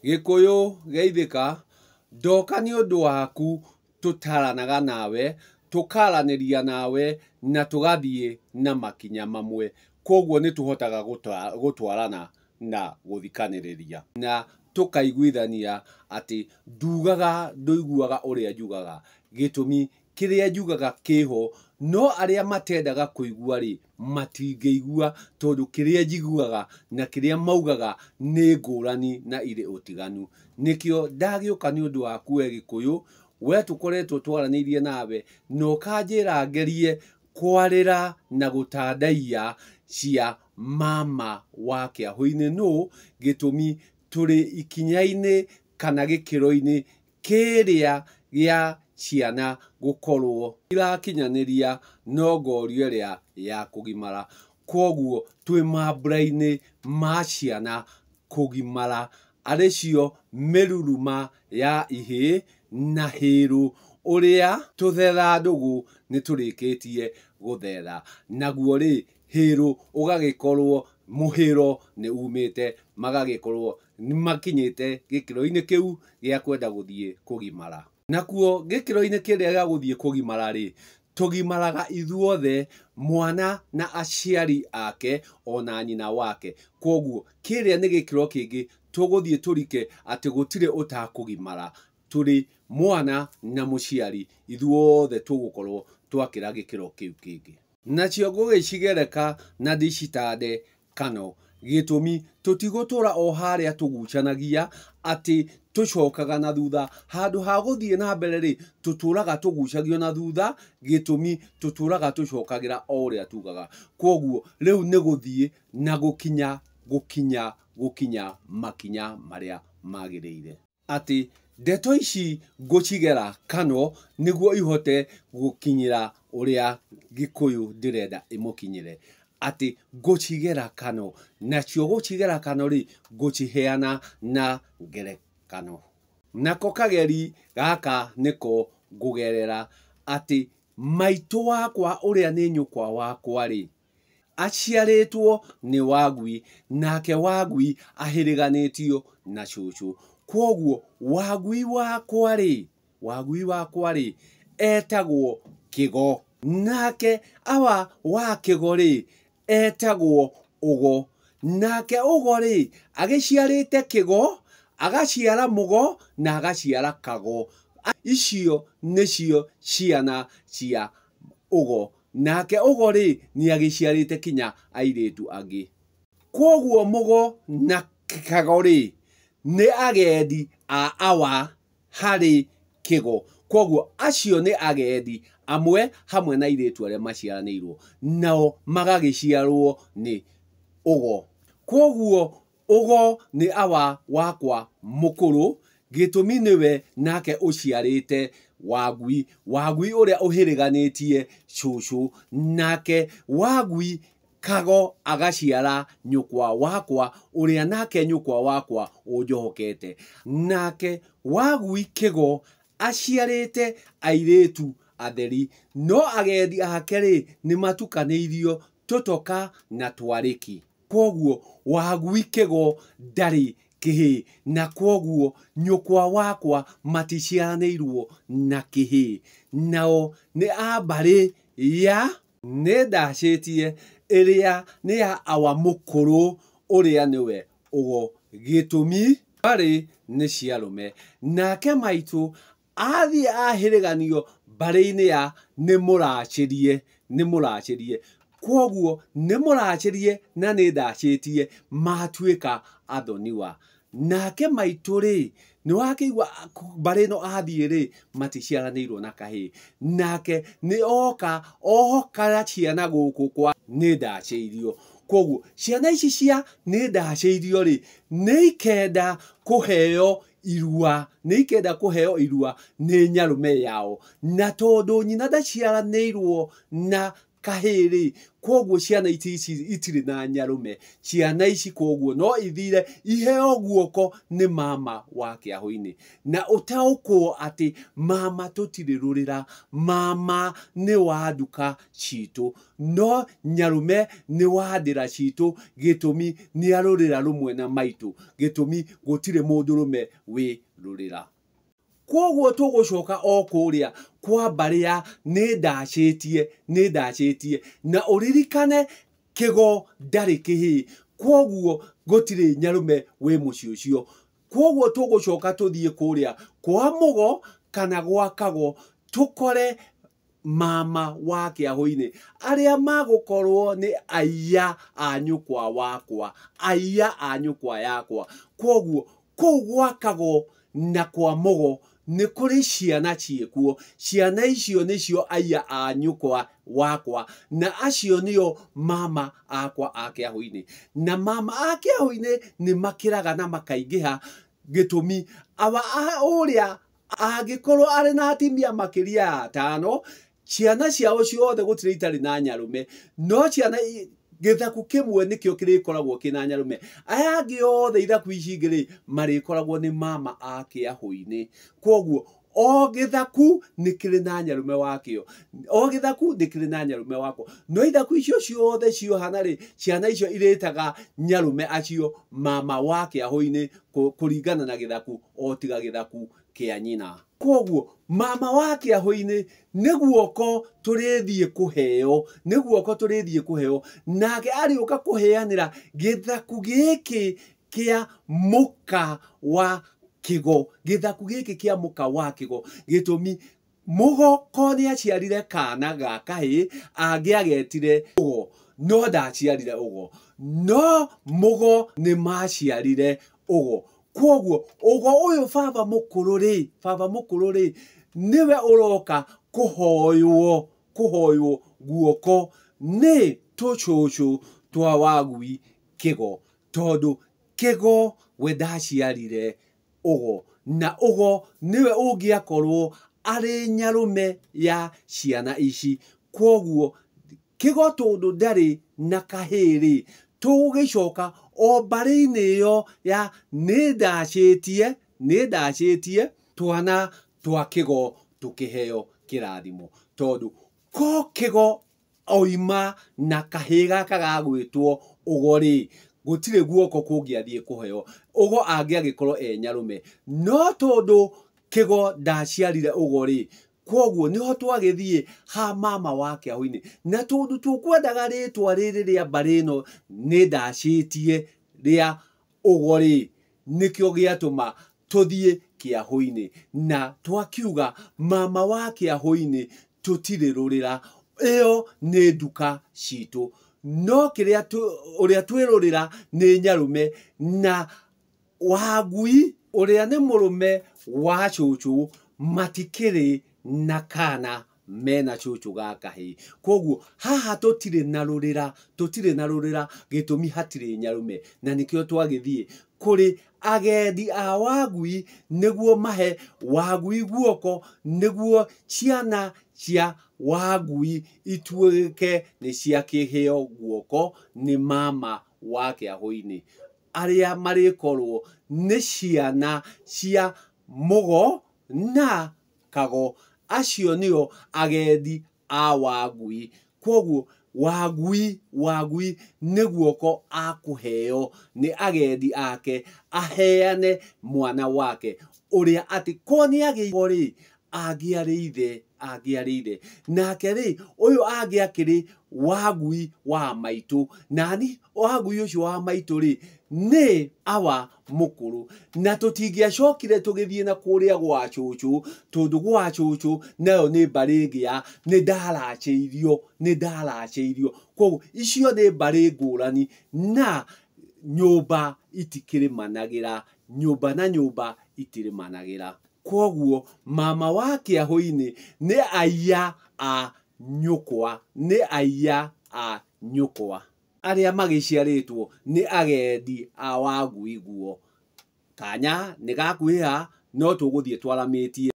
Gĩkũyũ geithĩka, ndoka nĩ ũndũ waku tũtaranaga nawe, tũkaranĩria nawe na tũgathiĩ na makinya mamwe. Koguo nĩ tũhotaga gũtwarana na gũthikanĩrĩria na tũkaiguithania atĩ ndugaga ndũiguaga ũrĩa njugaga, gĩtũmi kĩrĩa njugaga kĩho, no arĩa matendaga kũigua rĩ, matingĩigua tondũ kĩrĩa njiguaga na kĩrĩa maugaga nĩ ngũrani na irĩ ũtiganu. Nĩkĩo ndagĩũka nĩ ũndũ waku we Gĩkũyũ, we tũkoretwo twaranĩirie nawe na ũkanjĩra ngerie kwarĩra na gũtandaiya cia mama wa Kĩahũ-inĩ nũ, gĩtũmi tũrĩ ikinya-inĩ kana gĩkĩro-inĩ kĩrĩa gĩa ciana gũkorwo irakinyanĩria nongorio ĩrĩa ya kũgimara. Koguo twĩ mambura-inĩ ma ciana kũgimara, arĩ cio mĩruruma ya ihĩĩ na hĩrũ ũrĩa tũthetha ndũgũ nĩ tũrĩkĩtie gũthetha. Naguo rĩ, hĩrũ ũgagĩkorwo mũhĩro nĩ umĩte, magagĩkorwo nĩ makinyĩte gĩkĩro-inĩ kĩu gĩa kwenda gũthiĩ kũgimara. Nakuo gĩkĩro-inĩ kĩrĩa gĩa gũthiĩ kũgimara rĩ, tũgimaraga ithuothe, mwana na aciari ake ona nyina wake. Koguo kĩrĩa nĩ gĩkĩro kĩngĩ tũgũthiĩ tũrike atĩ gũtirĩ ũtakũgimara. Tũrĩ mwana na mũciari, ithuothe tũgũkorwo twakĩra gĩkĩro kĩu kĩngĩ. Nacio ngũgĩcigereka na ndĩcitande kano, gĩtũmi tũtigũtũra o harĩa tũgucanagia atĩ tũcokaga na thutha. Handũ ha gũthiĩ na mbere rĩ, tũtũraga tũgucagio na thutha, gĩtũmi tũtũraga tũcokagĩra o ũrĩa tugaga. Koguo rĩu nĩ gũthiĩ na gũkinya gũkinya gũkinya makinya marĩa magĩrĩire. Atĩ ndeto ici ngũcigera kano nĩguo ihote gũkinyĩra ũrĩa Gĩkũyũ ndĩrenda ĩmũkinyĩre. Atĩ ngũcigera kano, nacio gũcigera kano rĩ, ngũciheana na ngerekano. Nako kageri gaka nĩko ngũgerera atĩ maitũ wakwa ũrĩa nĩ nyũkwa wakwa rĩ, aciarĩtwo nĩ Wangui, nake Wangui ahĩrĩganĩtio na cũcũ. Koguo Wangui wakwa rĩ, Wangui wakwa rĩ, etagwo Kĩgo. Nake awa wa Kĩgo rĩ, etagwo Ũgo. Nake Ũgo rĩ, agĩciarĩte Kĩgo, agaciara Mũgo na agaciara Kago. Icio nĩcio ciana cia Ũgo. Nake Ũgo rĩ, nĩ agĩciarĩte kinya airĩtu angĩ. Koguo Mũgo na Kago rĩ, nĩ agendi a awa harĩ Kĩgo. Koguo acio nĩ agendi amwe hamwe na airĩtu arĩa maciaranĩirwo nao magagĩciarwo nĩ Ũgo. Koguo Ũgo nĩ awa wakwa mũkũrũ, gĩtũmi nĩwe nake ũciarĩte Wangui, Wangui ũrĩa ũhĩrĩganĩtie cũcũ, nake Wangui Kago agaciara nyũkwa wakwa ũrĩa nake nyũkwa wakwa ũnjohokete. Nake Wangui Kĩgo aciarĩte airĩtu atheri, no agendi ake rĩ, nĩ matukanĩirio tũtoka na twarĩki. Koguo Wangui Kĩgo ndarĩ kĩhĩĩ, na koguo nyũkwa wakwa maticiaranĩirwo na kĩhĩĩ. Nao nĩ a mbarĩ ya nĩ ndacĩtie ĩrĩa nĩ ya awa mũkũrũ ũrĩa nĩwe Ũgo. Gĩtũmi mbarĩ nĩ cia arũme. Nake maitũ athiĩ ahĩrĩganio mbarĩ-inĩ ya nĩ mũracĩrie, nĩ mũracĩrie. Koguo nĩ mũracĩrie na nĩ ndacĩtie matuĩka athoniwa. Nake maitũ rĩ, nĩ wakĩigua mbarĩ ĩno athiĩ rĩ, maticiaranĩirwo na kahĩĩ. Nake nĩ oka ohokara ciana gũkũ kwa nĩ ndacĩirio. Koguo ciana ici cia nĩ ndacĩirio rĩ, nĩ ikenda kũheo irua, nĩ ikenda kũheo irua nĩ nyarũme yao. Na tondũ nyina ndaciaranĩirwo na kahĩĩ rĩ, kwoguo ciana ici itirĩ na nyarũme. Ciana ici kwoguo no ithire iheo guoko nĩ mama wa kĩahũ-inĩ. Na ũtaũkwo atĩ mama tũtirĩ rũrĩra, mama nĩ wa nduka citũ, no nyarũme nĩ wa ndĩra citũ, gĩtũmi nĩ arũrĩra rũmwe na maitũ, gĩtũmi gũtirĩ mũndũrũme wĩ rũrĩra. Kwoguo tũgũcoka o kũrĩa kwa mbarĩ ya nĩ ndacĩtie, nĩ ndacĩtie. Na ũririkane kĩgo ndarĩ kĩhĩĩ, kwoguo gũtirĩ nyarũme wĩ mũciĩ ũcio. Kwoguo tũgũcoka tũthiĩ kũrĩa kwa mũgo kana gwa kago, tũkore mama wa kĩahũ-inĩ arĩa magũkorwo nĩ aiya a nyũkwa wakwa, aiya a nyũkwa yakwa. Kwoguo kũu gwa kago na kwa mũgo nĩ kũrĩ ciana ciĩkuo. Ciana icio nĩcio aiya a nyũkwa wakwa, na acio nĩo mama akwa a kĩahũ-inĩ. Na mama a kĩahũ-inĩ nĩ makĩraga na makaingĩha, gĩtũmi awa ũrĩa angĩkorwo arĩ na atimia makĩria ya 5, ciana ciao ciothe gũtirĩ itarĩ na nyarũme, no ciana gĩthaku kĩmwe nĩkĩo kĩrĩkoragwo kĩna nyarũme. Aya angĩ othe ithaku ici ingĩ rĩ, marĩkoragwo nĩ mama a kĩahũ-inĩ. Kwoguo o gĩthaku nĩ kĩrĩ na nyarũme wakĩo, o gĩthaku nĩ kĩrĩ na nyarũme wakwo. No ithaku icio ciothe ciohana rĩ, ciana icio irĩtaga nyarũme acio mama wa kĩahũ-inĩ kũringana na gĩthaku, o tiga gĩthaku kĩa nyina. Kwoguo mama wa kĩahũ-inĩ nĩ guoko tũrĩthiĩ kũheo, nĩ guoko tũrĩthiĩ kũheo, nake arĩũka kũheanĩra gĩthaku gĩkĩ kĩa mũka wa kĩgo, gĩthaku gĩkĩ kĩa mũka wa kĩgo. Gĩtũmi mũgo ko nĩ aciarire kana ga kahĩĩ, angĩagetire ũgo, no ndaciarire ũgo, no mũgo nĩ maciarire ũgo. Kwoguo ũgo ũyũ baba mũkũrũ rĩ, baba mũkũrũ rĩ, nĩwe ũroka kũhoywo, kũhoywo guoko nĩ tũcũcũ twa wagui kĩgo, tondũ kĩgo we ndaciarire ũgo, na ũgo nĩwe ũngĩakorwo arĩ nyarũme ya ciana ici. Kwoguo kĩgo tondũ ndarĩ na kahĩĩ rĩ, tũgũgĩcoka o mbarĩ-inĩ ĩyo ya nĩ ndacĩtie, nĩ ndacĩtie twana twa kĩgo tũkĩheo kĩrathimo, tondũ ko kĩgo oima na kahĩĩ gaka gagwĩtwo ũgo rĩ, gũtirĩ guoko kũngĩathiĩ kũheo. Ũgo angĩagĩkorwo e nyarũme, no tondũ kĩgo ndaciarire ũgo rĩ, kwoguo nĩho twagĩthiĩ ha mama wa kĩahũ-inĩ. Na tondũ tũkwendaga rĩtwa rĩrĩ rĩa mbarĩ ĩno nĩ ndacĩtie rĩa ũgo rĩ, nĩkĩo gĩatũma tũthiĩ kĩahũ-inĩ. Na twakiuga mama wa kĩahũ-inĩ tũtirĩ rũrĩra, ĩyo nĩ nduka citũ, no kĩrĩa ũrĩa twĩrũrĩra nĩ nyarũme. Na wagui ũrĩa nĩ mũrũme wa cũcũ matikĩrĩ na kana mena cũcũ ga kahĩĩ. Kwoguo haha tũtirĩ na rũrĩra, tũtirĩ na rũrĩra, gĩtũmi hatirĩ nyarũme. Na nĩkĩo twagĩthiĩ kũrĩ agendi a wagui nĩguo mahe wagui guoko, nĩguo ciana cia wagui ituĩke nĩ ciakĩheo guoko nĩ mama wa kĩahũ-inĩ, arĩa marĩkorwo nĩ ciana cia mũgo na kago. Acio nĩo agendi a wagui. Kwoguo wagui, wagui nĩ guoko akũheo nĩ agendi ake aheane mwana wake, ũrĩa atĩ ko nĩ agĩirwo rĩ, angĩarĩ ithe, angĩarĩ ithe. Nake rĩ, ũyũ angĩakĩrĩ wagui wa maitũ, nani wagui ũcio wa maitũ rĩ, nĩ awa mũkũrũ. Na tũtingĩacokire tũgĩthiĩ na kũrĩa gwa cũcũ, tondũ gwa cũcũ nayo nĩ mbarĩ ĩngĩ ya nĩ ndaracĩirio, nĩ ndaracĩirio. Kwoguo icio nĩ mbarĩ ngũrani, na nyũmba itikĩrĩmanagĩra, nyũmba na nyũmba itirĩmanagĩra. Kwoguo mama wa kĩahũ-inĩ nĩ aiya a nyũkwa, nĩ aiya a nyũkwa arĩa magĩciarĩtwo nĩ agendi a wagui guo. Kanya nĩ gakuhĩha, no tũgũthiĩ twaramĩtie.